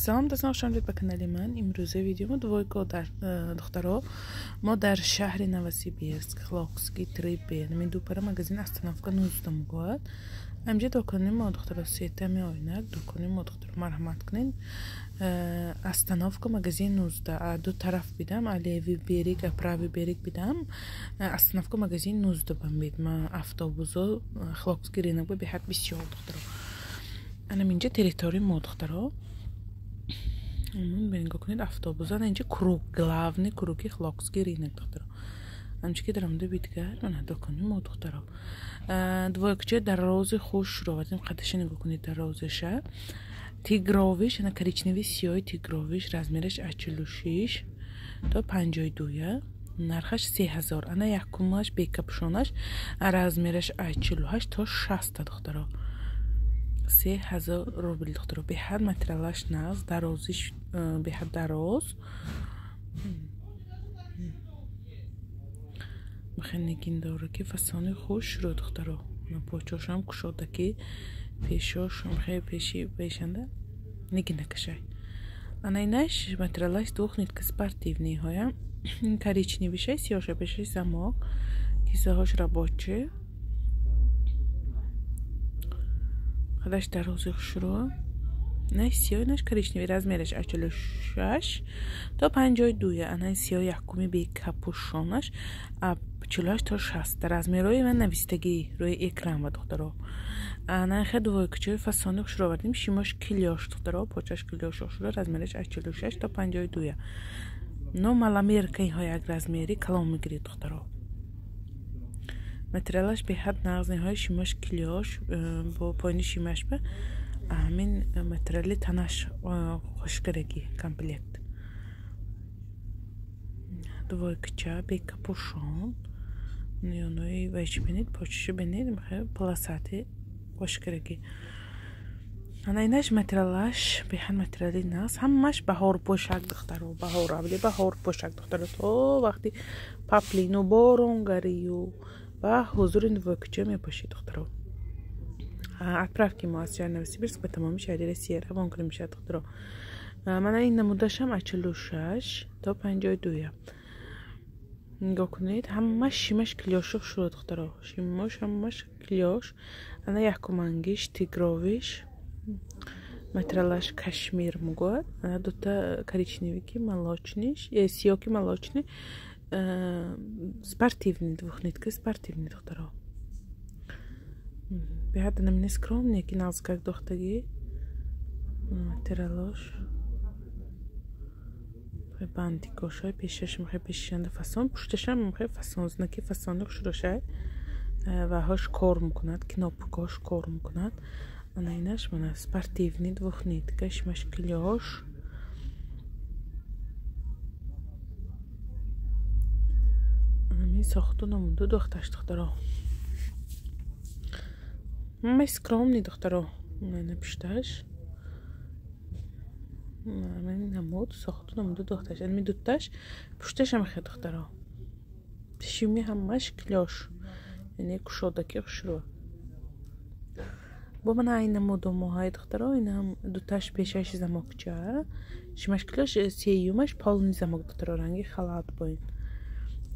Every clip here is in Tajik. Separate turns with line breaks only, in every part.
Салом дӯстон, хуш омадед ба канали ман. Имрӯза видео мо двойка дар духтаро. Мо дар шаҳри Новосибирск, Хлокский 3Б, намин дупара магазин остановка 19 мегӯяд. Ҳамҷа дукони мо духтаро сета меоинад. Дукони мо духтаро марҳамат кунед. Остановка магазин 19. Ду тараф бидам, а левый берег, а правый берег бидам. Остановка магазин 19 бамбид. Ма автобусо Хлокский рынок ба беҳад бисёр духтаро. Анам инҷа территорияи мо духтаро. Нигоҳ кунед автобус ана инҷа круг, главный круги Хлокский рынок духтаро. Ҳамчи ки даромада бидгар, мана дукони мо духтаро. Двойкача дарози хушро вардем, қадаша нигоҳ кунед дарозиша. Тигровиш, ана коричневый сиёҳи тигровиш, размераш аз 46 то 52. Нархаш 3000. Ана якумаш бекапшонаш, размераш аз 48 то 60 духтаро. 3000 рубл духтаро. Беҳад материалаш нағз, дарозиш беҳад дароз. Мехел нигин дора ки фасони хушро духтаро. Почошам кушода ки пешош мехел пеши пешанда нигин накашай. Ана инаш материалаш двухнитка спортивный ҳоя. Коричневый сиёша пеши замок, кисаҳош рабочий. Қадаш дарози хушро. На сиёҳ, наш коричневый, размераш аз 46 то 52. Ана сиёҳ якуми бекапушонаш аз 48 то 60. Размерҳои ман навистагӣ рӯи экран ва духтаро. Ана хе двойкачои фасони хушро овардем. Шимош клёш духтаро, почаш клёш хушро, размераш аз 46 то 52. Но маломерка инҳо як размери калон мегиред духтаро. Материалаш беҳад нағз, инҳои шимош клёш бо поини шимаш ба ҳамин материали танаш хушкарагӣ комплект. Двойкача бекапушон. Ёнои вайчи бинед, почаша бинед, полосатый хушкарагӣ. Ана инаш материалаш беҳад материали нағз, ҳамаш баҳор пӯшак духтаро, баҳор аввали баҳор пӯшак духтаро, то вақти паплину боронгарию ва ҳузури двойкача мепӯшед духтаро. Отправки мо аз шаҳри Новосибирск ба тамоми шаҳри Россия равон кунем мешавад духтаро. Мана ин намудашам аз 46 то 52. Нигоҳ кунед, ҳамаш шимаш клёшу хушро духтаро. Шимош ҳамаш клёш. Ана якумангиш тигровиш, материалаш кашмир мегӯяд. Ана дута коричневый ки молочный, сиёҳ ки молочный, спортивный, двухнитка спортивный духтаро. Беҳад намина скромный ки нағзкак духтагӣ материалош. Бантикошай пешаш мехе пешишанда фасон, пушташам мехе фасон, знаки фасони хушрошай ва ҳош кор мекунад, кнопкош кор мекунад. Ана инаш мана спортивный двухнитка, шимаш клёш. Ами сохту намуду духташ духтаро. Ҳамаи скромный духтаро. Мана пушташ. Ман намуд сохту намуду духташ. Ами дуташ пушташ ҳам хе духтаро. Шими ҳамаш клёш. Яъне кушодаки хушро. Бо мана ай намуду моҳаи духтаро, инам дуташ пешаш замокча. Шимаш клёш, сеюмаш полный замок духтаро, ранги халат бо ин.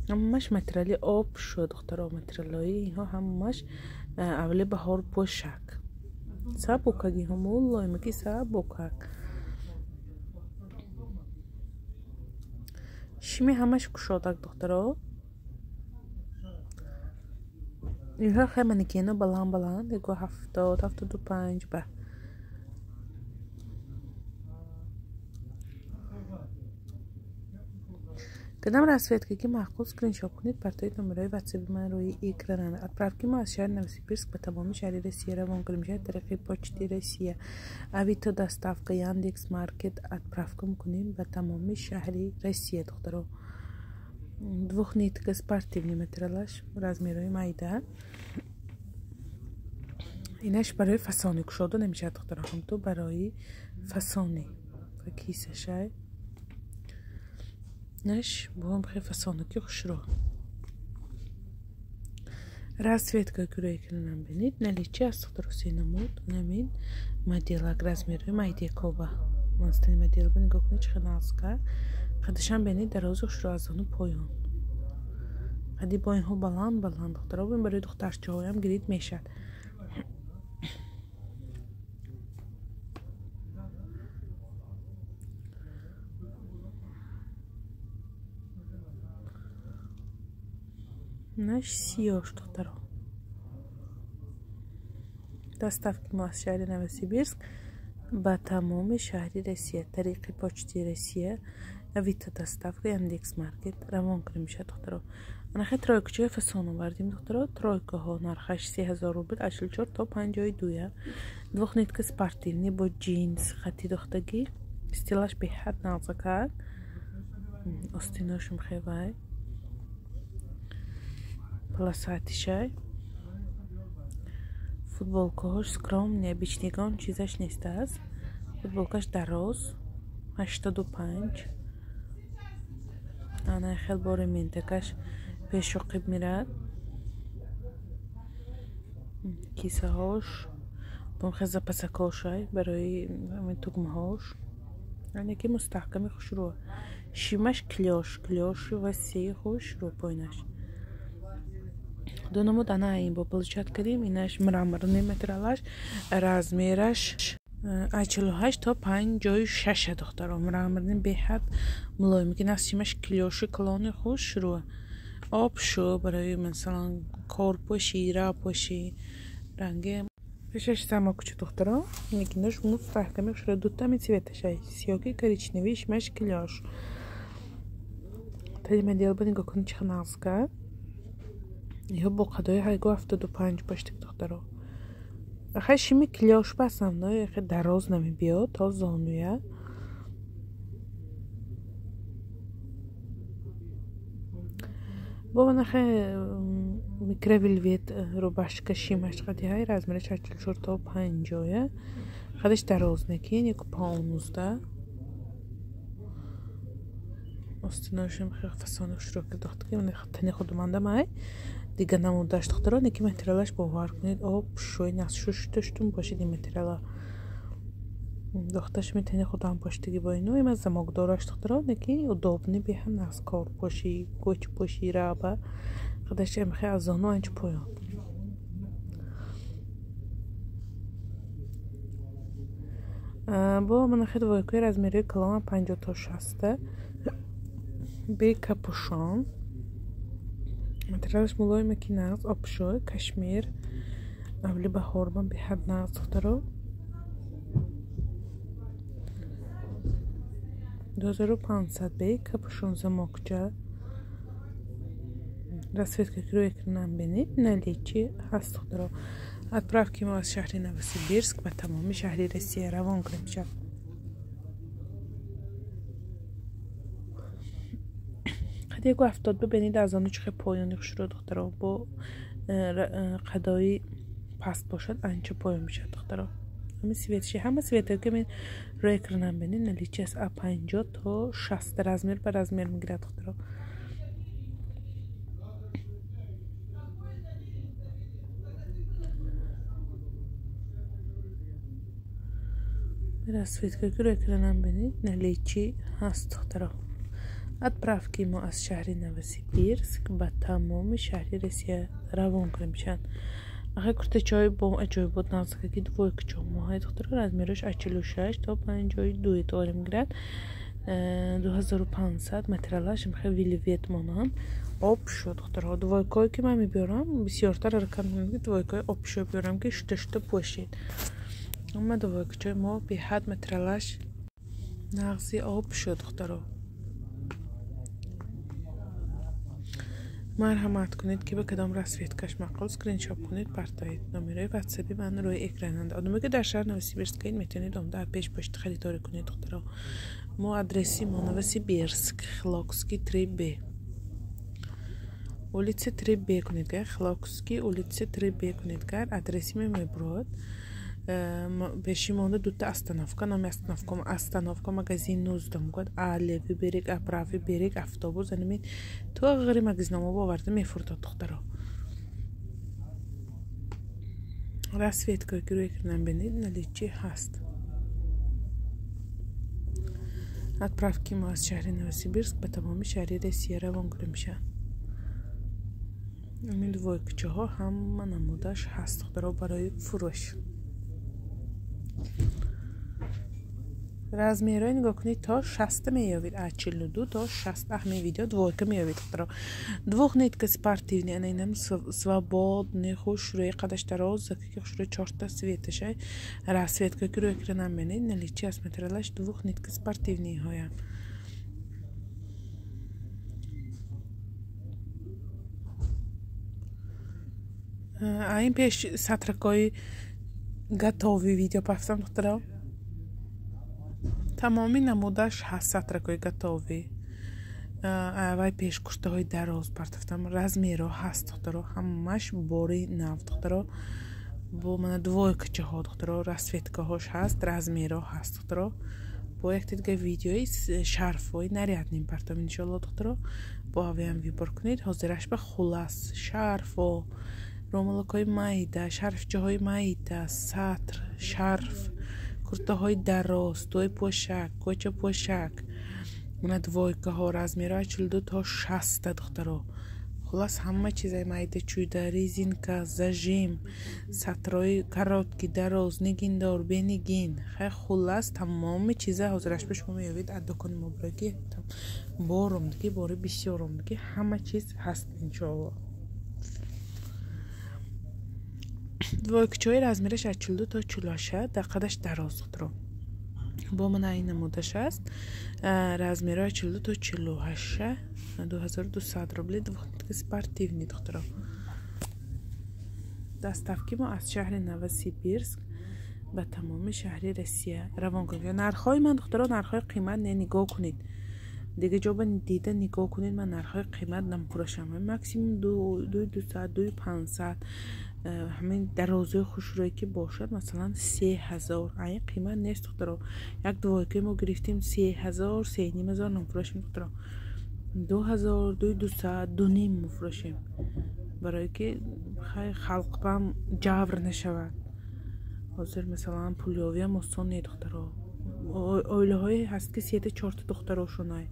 Ҳамаш материали об шуд духтаро, материалҳои инҳо ҳамаш аввали баҳор пӯшак. Сабукак инҳо мулоимаки сабукак. Шими ҳамаш кушодак духтаро. Инҳо хе манекено баланд баланд, яго 70, 75 ба. Кадам расцветка ки маъқул скриншот кунед, партои номерои ватсапи ман рӯи экрананд. Отправки мо аз шаҳри Новосибирск ба тамоми шаҳри Россия равон кунем мешавад тариқи почти Россия. Авито доставка, Яндекс Маркет отправка мекунем ба тамоми шаҳри Россия духтаро. Двухнитка спортивный материалаш, размерҳои майда. Инаш барои фасони кушода намешавад духтаро, ҳамту барои фасони ва кисашай. Наш бо хе фасонаки хушро. Расцветка кӯрӯи экранам бинед, наличие аз духтаро се намуд, намин моделак размерҳои майдекоба. Монстани модел ба нигоҳ кунед, чӣ хел нағзка. Қадашам бинед, дарози хушрӯ аз зону поён. Қади бо инҳо баланд баланд духтаро, бин барои духтарчаҳоям гирид мешавад. Наш сиёш духтаро. Доставки мо аз шаҳри Новосибирск ба тамоми шаҳри Россия тариқи почти Россия, Авито доставка, Яндекс Маркет равон кунем мешавад духтаро. Анахе тройкачаи фасон овардем духтаро. Тройкаҳо нархаш 3000 рубл, 84 то 52. Двухнитка спортивный бо ҷинс хати духтагӣ. Стилаш беҳад нағзакак. Остиношум хевай. Полосатишай. Футболкаҳош скромный, обычныйгон чизаш нестааст. Футболкаш дароз 85. Ана хел бори ментакаш пешу қиб мирад. Кисаҳош бомхе запасакошай барои тугмаҳош. Ане ки мустаҳками хушрӯ. Шимаш клёш, клёши васеи хушрӯ пойнаш. Ду намуд ана ин бо получат кардем. Инаш мраморный материалаш, размераш 48 то 56 духтаро. Мраморный беҳад мулоим ки насимаш клёши калони хушрӯ. Об шу барои масалан кор пӯшӣ, ра пӯшӣ. Ранги пешаш самокучи духтаро. Лекинаш мустаҳками хушрӯ. Дутами цветашай сиёки коричневый, шимаш клёш. Тари модел ба нигоҳ кунед, чӣ нағзка. Иҳо бо қадои ҳайгу 75 баштик духтаро. Хай шими клёш басам, но хе дароз намебиёд то зонуя. Бо мана хе микровельвет рубашка шимаш қади ҳай, размераш 44 то 50. Қадаш дароз некин, 1.15. Остиношам хе фасони хушрӯ ки духтаки, мана тани худумандам ай. Дига намудаш духтаро, неки материалаш бовар кунед, об шӯй нас шуштуштум бошед ин материала. Духташ метани худам поштиги бо ино, има замокдораш духтаро, неки удобный беҳам нас кор поши, кӯч поши, раба. Қадаш амхе аз зону анч поён. Бо манахе двойкаи размери калон 50 то 60. Бе капюшон. Материалаш мулоиме ки нағз, обшӯй, кашмир, авли баҳорбан беҳад нағз духтаро. 2500 бе капюшон замокча. Расцветка ки рӯи экранам бинед, наличи ҳаст духтаро. Отправки мо аз шаҳри Новосибирск ба тамоми шаҳри Россия равон кунем мешавад. Яку 70 бибинед, аз ону чихе поёни хушрӯ духтаро. Бо қадои паст бошад, анча поён мешавад духтаро. Ҳами светши, ҳама светҳое ки мен рӯи экранам бинед, наличи аст а 50 то 60 размер ба размер мегирад духтаро. Расцветка ки рӯи экранам бинед, наличи ҳаст духтаро. Отправки мо аз шаҳри Новосибирск ба тамоми шаҳри Россия равон кунем мешаванд. Ахе куртачаҳои бо аҷоибот нағзакаки двойкачо моҳаи духтаро, размераш 46 то 52 тоғри мегирад. 2500 материалаш мехе вельвет монанд. Об шуд духтаро. Двойкое ки ман мебиёрам, бисёртар ҳаракат мекунам ки двойкои обшӯ биёрам ки шута-шута пӯшед. Амма двойкачои мо беҳад материалаш нағзи об шуд духтаро. Марҳамат кунед ки ба кадом расцветкаш маъқул, скриншот кунед, партоед. Номерои ватсапи ман рӯи экрананд. Одаме ки дар шаҳр Новосибирскаед, метавонед омда пеш пошти харидорӣ кунед духтаро. Мо адреси мо Новосибирск, Хлокский 3Б. Улица 3Б кунед гар, Хлокский улица 3Б кунед гар, адреси ме мебурад. Пеши монда дута остановка, номи остановка магазин 19 мегӯяд. А левый берег, а правый берег, автобус, анами то ғири магазиномо боварда мефурдод духтаро. Расцветкое ки рӯи экранам бинед, наличи ҳаст. Отправки мо аз шаҳри Новосибирск ба тамоми шаҳри Россия равон кунда мешавад. Ин двойкачаҳо ҳама намудаш ҳаст, духтаро, барои фурӯш. Размерҳои нигоҳ кунед, то 60 меёвед, аз 42 то 60 ҳамин видео двойка меёвед, духтаро. Двухнитка спортивный, ана инам свободный, хушрӯи, қадаш дароз, ки хушрӯи чорта цветашай, расцветка ки рӯи экран мебинед, наличии аст материалаш двухнитка спортивный ҳоям. Ин пеш сатракҳои готовый видео пафтам, духтаро. Тамоми намудаш ҳаст сатракҳои готовый. Вай пеш куртаҳои дароз партофтам, размерҳо ҳаст, духтаро, ҳамаш бори нав, духтаро. Бо мана двойкачаҳо, духтаро, расцветкаҳош ҳаст, размерҳо ҳаст, духтаро. Бо якта дига видеои шарфҳои нарядный партом, иншоалло, духтаро. Бо ҳавоям выбор кунед. Ҳозираш ба хулас шарфҳо, ромалакҳои майда, шарфчаҳои майда, сатр, шарф, куртаҳои дароз, той пӯшак, коча пӯшак, мана двойкаҳо, размерҳо 42 то 60, духтаро. Хулас ҳама чизай майда чӯйда, резинка, зажим, сатрои короткий, дароз, нигиндор, бенигин. Хай, хулас тамоми чиза ҳозираш ба шумо меёвед аз дукони мо, барое ки бором диги, бори бисёром диги, ҳама чиз ҳаст, иншоалло. Двойкачаҳои размераш аз 42 то 46, дар қадаш дароз, духтаро. Бо мана ин намудаш аст, размерҳои 42 то 48, 2200 рубли, двухнитка спортивный, духтаро. Доставки мо аз шаҳри Новосибирск ба тамоми шаҳри Россия равон кунед. Нархҳои ман, духтаро, нархҳои қимат не, нигоҳ кунед. Дига ҷо ба дида нигоҳ кунед, ман нархҳои қимат намфурӯшам. Максимум 2200, 2500, ҳамин дарозои хушрӯе ки бошад, масалан 3000. Айн қимат нест, духтаро. Як двойкаи мо гирифтем 3000, 3500 намфурӯшем, духтаро. 2000, 2200, 2,5 мефурӯшем. Барое ки халқбам ҷавр нашавад. Ҳозир масалан пулёвиам осон не, духтаро. Оилаҳое ҳаст ки сета чорта духтарошонай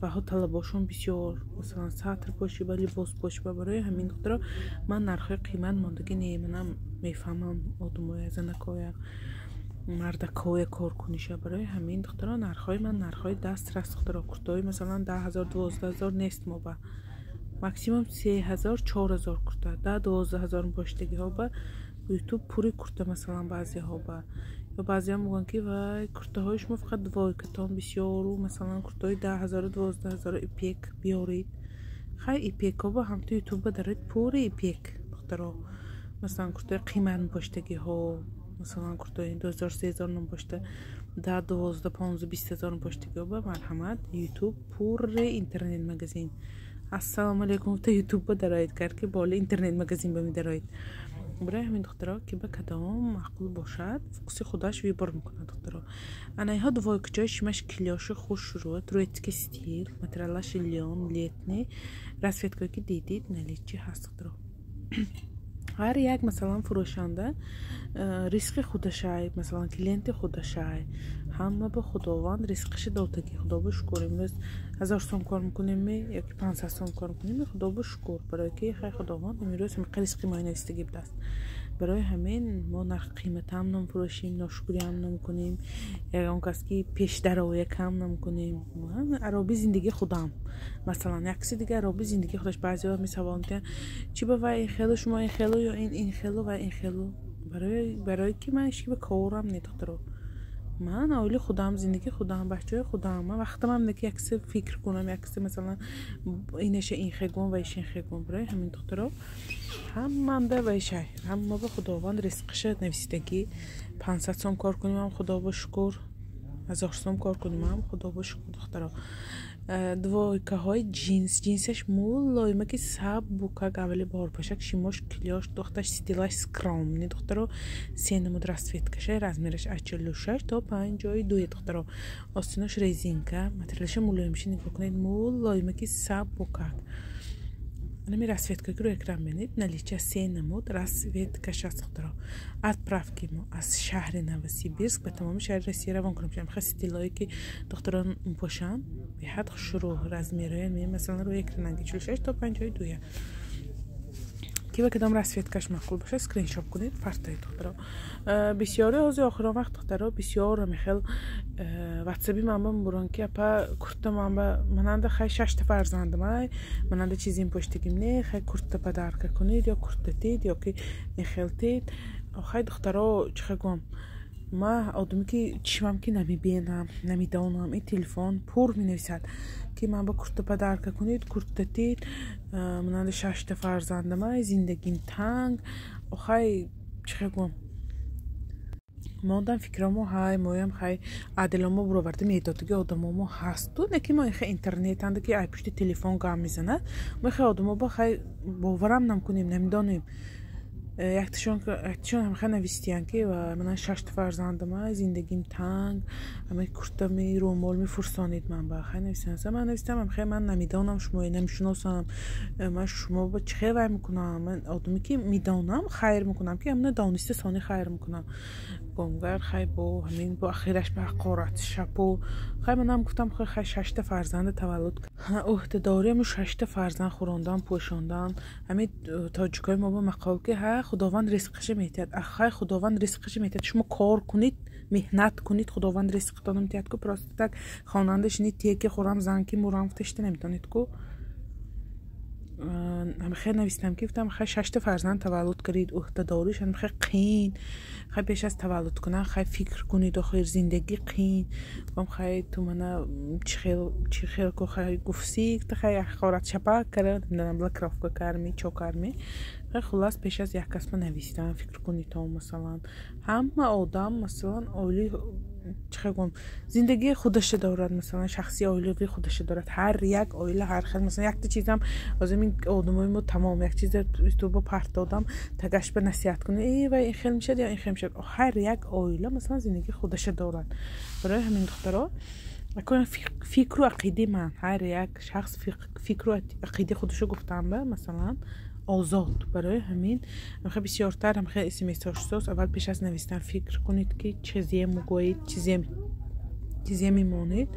ваҳо талабошон бисёр, масалан сатр пошиба, либос пошиба. Барои ҳамин, духтаро, ман нархҳои қимат мондагӣ не, манам мефаҳмам одамоя, занакоя, мардакоя кор куниша. Барои ҳамин, духтаро, нархҳои ман нархҳои дастрас, духтаро. Куртаҳои масалан 10 000, 12 000 нест мо ба максимум 3000, 4000 курта, 10-12 ҳазор боштагиҳо ба ютуб пури курта, масалан баъзеҳо ба ё баъзеҳо мегӯянд ки вай куртаҳои шумо фақат двойкатон бисёру, масалан куртаҳои 10 000, 12 000 ипек биёред. Хай, ипекҳо ба ҳамту ютуб ба дароед, пури ипек, духтаро. Масалан куртаҳои қимат боштагиҳо, масалан куртаҳои 2000, 3000 набошта, 10, 12, 15, 20 ҳазор боштагиҳо ба марҳамат, ютуб пурри интернет магазин. Ассалому алайкум гуфта ютуб ба дароед, кард ки боли интернет магазин ба медароед. Барои ҳамин, духтаро, ки ба кадом маъқул бошад, вкуси худаш выбор мекунад, духтаро. Ана иҳо двойкачаҳои шимаш клёши хушрӯ, турецкий стиль, материалаш лён, летний, расцветкое ки дидид наличии ҳаст, духтаро. Ҳар як масалан фурӯшанда ризқи худашай, масалан клиенти худашай, ҳама ба Худованд ризқиша додагӣ. Худо ба шукр, имрӯз 1000 сом кор мекунем ёки 500 сом кор мекунем, Худо ба шукр, барое ки хай Худованд имрӯз ҳамиқа ризқи мои навистагӣ будааст. Барои ҳамин мо нарх қиматам намфурӯшем, ношукриам намекунем, ягон кас ки пешдароякам намекунем. Ароби зиндагии худам, масалан як каси дига ароби зиндагии худаш. Баъзеҳо месавол метиҳанд, чи ба вай ин хелу, шумо ин хелу, ё ин хелу, вай ин хелу. Барое ки ман ҳеч ки ба корам не, духтаро. Ман оили худам, зиндагии худам, бачаҳои худам, ман вақтамам не ки як касе фикр кунам, як касе масалан инаша ин хегон ва иш ин хегон. Барои ҳамин, духтаро, ҳаманда вайшай, ҳама ба Худованд ризқиша нависидагӣ. 500 сом кор кунем, Худо ба шукр, 1000 сом кор кунем, Худо ба шукр, духтаро. Двойкаҳои ҷинс, ҷинсаш мулоима ки сабукак, аввали баҳорпӯшак, шимош клёш, духташ стилаш скромный, духтаро. Се намуд расцветкаша, размераш аз 46 то 52, духтаро. Остинош резинка, материалаша мулоимши нигоҳ кунед, мулоима ки сабукак. Анами расцветка ки рӯи экран бинед, наличия се намуд расцветка ш аст, духтаро. Отправки мо аз шаҳри Новосибирск ба тамоми шаҳри Россия равон кунем. Ха, стилое ки духтарон мепошанд, беҳад хушрӯ размероя. Масалан, рӯи экрананги 46 то 52. Ки ба кадом расцветка ш маъқул бошад, скриншот кунед, партоед, духтаро. Бисёри ҳозир охирон вақт, духтаро, бисёр мехел ватсаби манба мебуранд, ки апа, курта манба мананда, хай, шашта фарзандам, ай мананда чизим поштигим не, хай, курта подарка кунед ё курта тед ё ки мехел тед. Хай, духтаро, чиха гӯям, ма одаме ки чишмам ки намебинам, намедонам, ин телефон пур менависад, ки ман ба курта подарка кунед, курта тед, мананда шашта фарзандам, ай зиндагим танг. Охай, чиха гӯям, мондам фикрамо, ҳай, моям, хай, адиломо буроварда медодиги одамомо ҳасту, не ки мо ихе интернетанда, ки ай пушти телефон гам мезанад, мо ихе одамо ба, хай, боварам намкунем, намедонем. Якташон ҳамха навистиян, ки ман шашта фарзандам, зиндагим танг, ҳама куртами рӯмол мефурсонед ман ба. Хай, навистам, ман навистам, ҳамхе ман намедонам, шумо намешиносам, ман шумо ба чӣ хел вай мекунам? Ман одаме ки медонам, хайр мекунам, ки ҳамна дониста сони хайр мекунам. Гомгар, хай, бо ҳамин бо ахираш ба ҳақорат шапу. Хай, манам гуфтам, хай, шашта фарзанда таваллуд, ӯҳдадори ҳамун шашта фарзанд хӯрондан, пӯшондан. Ҳамин тоҷикои мо ба мақол, ки ҳа, Худованд ризқаша метиҳад. Хай, Худованд ризқаша метиҳад, шумо кор кунед, меҳнат кунед, Худованд ризқатонро метиҳад ку. Просто так хонанда шинед, теки хӯрам, занки мурам гуфта шита наметавонед ку. Хел навистам, ки гуфтам, хай, шашта фарзанд таваллуд кардид, ӯҳдадориш хай қиин, хай, пеш аз таваллуд кунан, хай, фикр кунед, охир зиндагӣ қиин. Гуфтам, хай, ту мана чӣ хел ку, хай, гуфсӣ, хай, ҳақорат шапак кара, намедонам, блокировка карми, чо карми. Хай, хуллас, пеш аз як касба навистан фикр кунед, то масалан ҳама одам, масалан, оили, чихел гӯям, зиндагии худаша дорад, масалан, шахси оилавии худаша дорад. Ҳар як оила ҳар хел. Масалан, якта чизам озим ин одамои мо тамом як чиза ютуба парт додам, тагаш ба насиҳат кунед, э вай, ин хел мешад ё ин хел мешад. Ҳар як оила, масалан, зиндагии худаша дорад. Барои ҳамин, духтаро, фикру ақидаи ман, ҳар як шахс фикру ақидаи худашо гуфтам ба, масалан, озод. Барои ҳамин бисёртар ҳамхел смсҳошсоз, аввал пеш аз навистан фикр кунед, ки чизе мегӯед, чизе мемонед.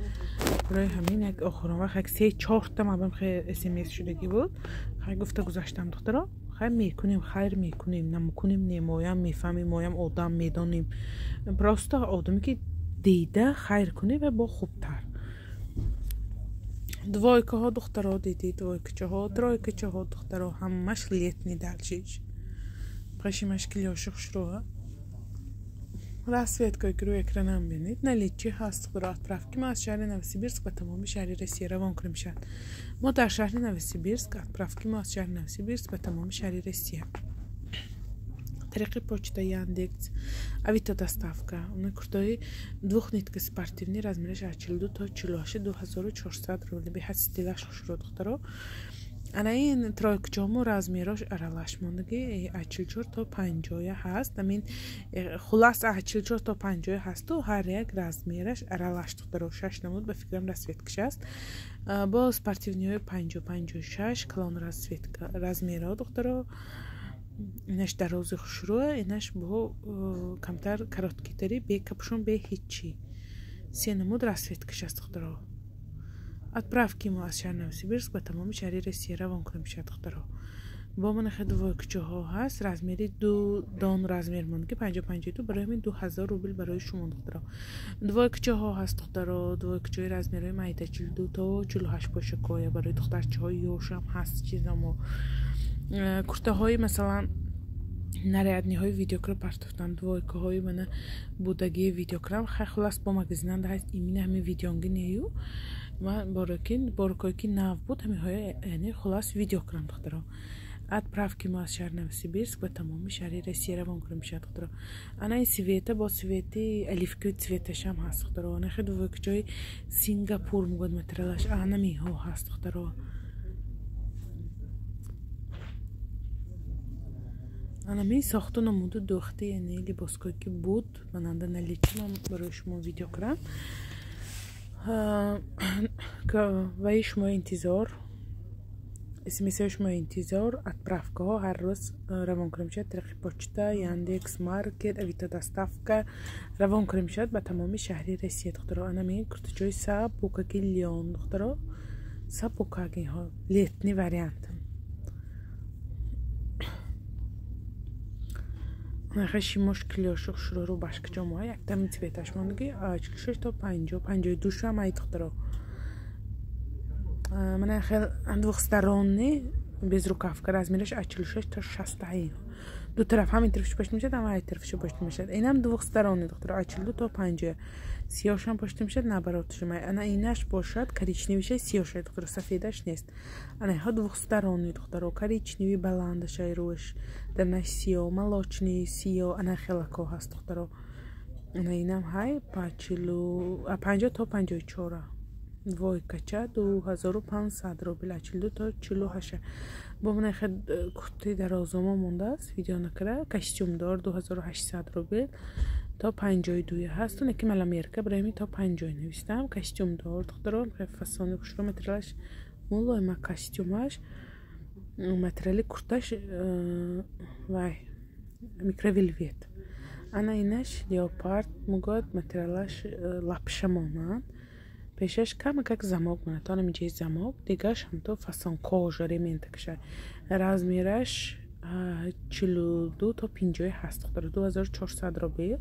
Барои ҳамин як охирон вақт як се чорта мабам хел смс шудагӣ буд, хай, гуфта гузаштам, духтаро. Хайр мекунем, хайр мекунем, намекунем не, моям мефаҳмем, моям одам медонем. Просто одаме ки дида хайр кунӣ ва бо хубтар. Двойка ҳо, духтаро, диди, двойка чаҳо, тройка чаҳо, духтаро, ҳамаш летний дальшиш пашимаш клёши хушрӯа. Расцветка е ки рӯи экранам бинед, наличии ҳаст, духтаро. Отправки мо аз шаҳри Новосибирск ба тамоми шаҳри Россия равон кунем мешавад. Мо дар шаҳри Новосибирск, отправки мо аз шаҳри Новосибирск ба тамоми шаҳри Россия тариқи почта, Яндекс, Авито доставка. Уна куртои двухнитка спортивный, размераш аз 42 то 48, 2400 рубли. Беҳад стилаш хушрӯ, духтаро. Ана ин тройка чомо размерош аралаш мондагӣ, аз 44 то 50 ҳаст. Амин, хулас, аз 44 то 50 ҳасту ҳар як размераш аралаш, духтаро. Шаш намуд ба фикрам расцветка ш аст. Бо спортивный ҳои 50, 56, калон расцветка размерҳо, духтаро. Инаш дарози хушрӯа, инаш бо камтар короткий тари, бе капюшон, бе ҳиччи. Се намуд расцветка ш аст, духтаро. Отправки мо аз шаҳри Новосибирск ба тамоми шаҳри Россия равон кунем мешавад, духтаро. Бо манахе двойка чоҳо ҳаст, размери ду дон размер монд, ки 50, 52, барои ҳамин 2000 рубл барои шумо, духтаро. Двойка чоҳо ҳаст, духтаро, двойка чои размерҳои майда, 42 то 48 пошакоя, барои духтарчаҳои ёшам ҳаст чизамо. Куртаҳои, масалан, нарядный ҳои видеокро партофтам, двойка ҳои мана будагии видеокрам. Хай, хулас, бо магазинанда ҳаст, имина ҳамин видеонги нею, ман борокое ки нав буд, ҳаминҳоя, яъне, хулас, видеокрам, духтаро. Отправки мо аз шаҳри Новосибирск ба тамоми шаҳри Россия равон кунем мешавад, духтаро. Ана ин цвета бо цвети оливковый цветашам ҳаст, духтаро. Ана хе двойка ҷои Сингапур мегӯяд материалаш, анамиҳо ҳаст, духтаро. Анами сохту намуду дӯхти, яъне либоское ки буд мананда наличии, ман барои шумо видео кардам. Ваи шумо интизор. СМС-ҳои шумо интизор. Отправкаҳо ҳар рӯз равон кунем мешавад тариқи почта, Яндекс Маркет, Авито доставка равон кунем мешавад ба тамоми шаҳри Россия, духтаро. Ана мегӯем куртачои сабукаки лён, духтаро, сабукак инҳо летний вариант. Наха шимош клёшу хушро рубашка ҷомоа яктами цветаш мондаги 46 то 50, 52 шам ай, духтаро. Мана хел двухсторонний безрукавка, размераш аз 46 то 60. Ду тараф ҳам ин тарафш пошта мешавад, ҳам ай тарафш пошта мешавад. Инам двухсторонний, духтаро, аз 42 то 50. Сиёшам пошта мешавад, наоборот шума. Ана инаш бошад коричневиша, сиёша, духтаро, сафедаш нест. Ана инҳо двухсторонний, духтаро, коричневый баландашай рӯш, дарнаш сиё, молочный сиё, ана хелако ҳаст, духтаро. Ана инам ҳай па 50 то 54. Двойкача 2500 рубл, 42 то 48. Бо мана хел куртаи дарозомо мондааст, видео накара, костюмдор 2800 рубл то 52 ҳаст. Неки маломерка барои то 50 навистам. Костюмдор, духтаро, фасони хушро, материалаш мулоима, костюмаш, материали курташ вай микровельвет. Ана инаш леопард мугод, материалаш лапша монанд. Пешаш кама как замок монад, то намиҷаи замок, дигаш ҳамто фасон кожа рементакша. Размераш 42 то 50 ҳаст, духтаро, 2400 рубл.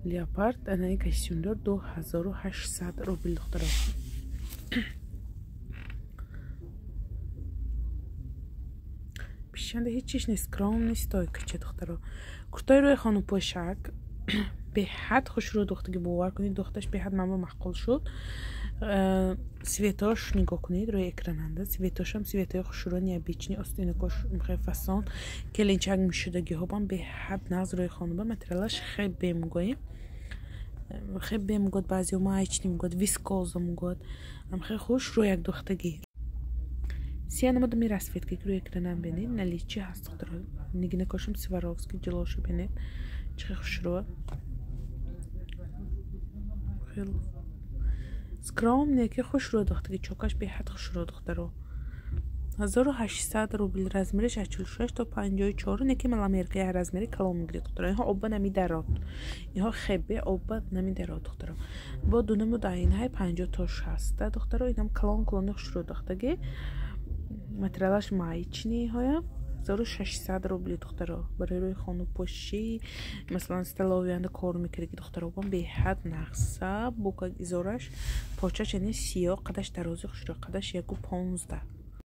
Леопард, ана ин костюмдор 2800 рубл, духтаро. Пишанда ҳеҷ чиз нест, скромный стойкача, духтаро. Куртаи рӯи хонупӯшак беҳад хушрӯ духтаги, бовар кунед, духташ беҳад манба маъқул шуд. Цветош нигоҳ кунед рӯи экрананда, цветошам цветои хушрӯ, необычный, остинакош мехоҳ фасон, келинчак мешудагиҳобам беҳад нағз рӯи хонуба, материалаш хебе мегӯем, хебе мегӯяд, баъзеҳо маечный мегӯяд, вискоза мегӯяд, амхе хуш рӯ як духтаги. Сия намуду ми расцветка рӯи экранам бинед, наличии ҳаст, духтаро. Нигинакошам Сваровски ҷилоша бинед, чӣ хушрӯ. Скромный ки хушрӯ духтаги, чокаш беҳад хушрӯ, духтаро. 1800 рубл, размераш аз 46 то 54, неки маломерка як размери калон мегиред, духтаро. Инҳо оба намидарод. Инҳо хебе оба намидарод, духтаро. Бо ду намуд айнҳай 50 то 60, духтаро, инам калон калони хушрӯ духтаги. Материалаш маечный ҳоя 1600 рубли, духтаро. Барои рӯи хонупошӣ, масалан столовыянда кор мекардаги духтаробон беҳад нағза. Бука изораш почаш яъне сиё, қадаш дарози хушрӯ, қадаш 1.15.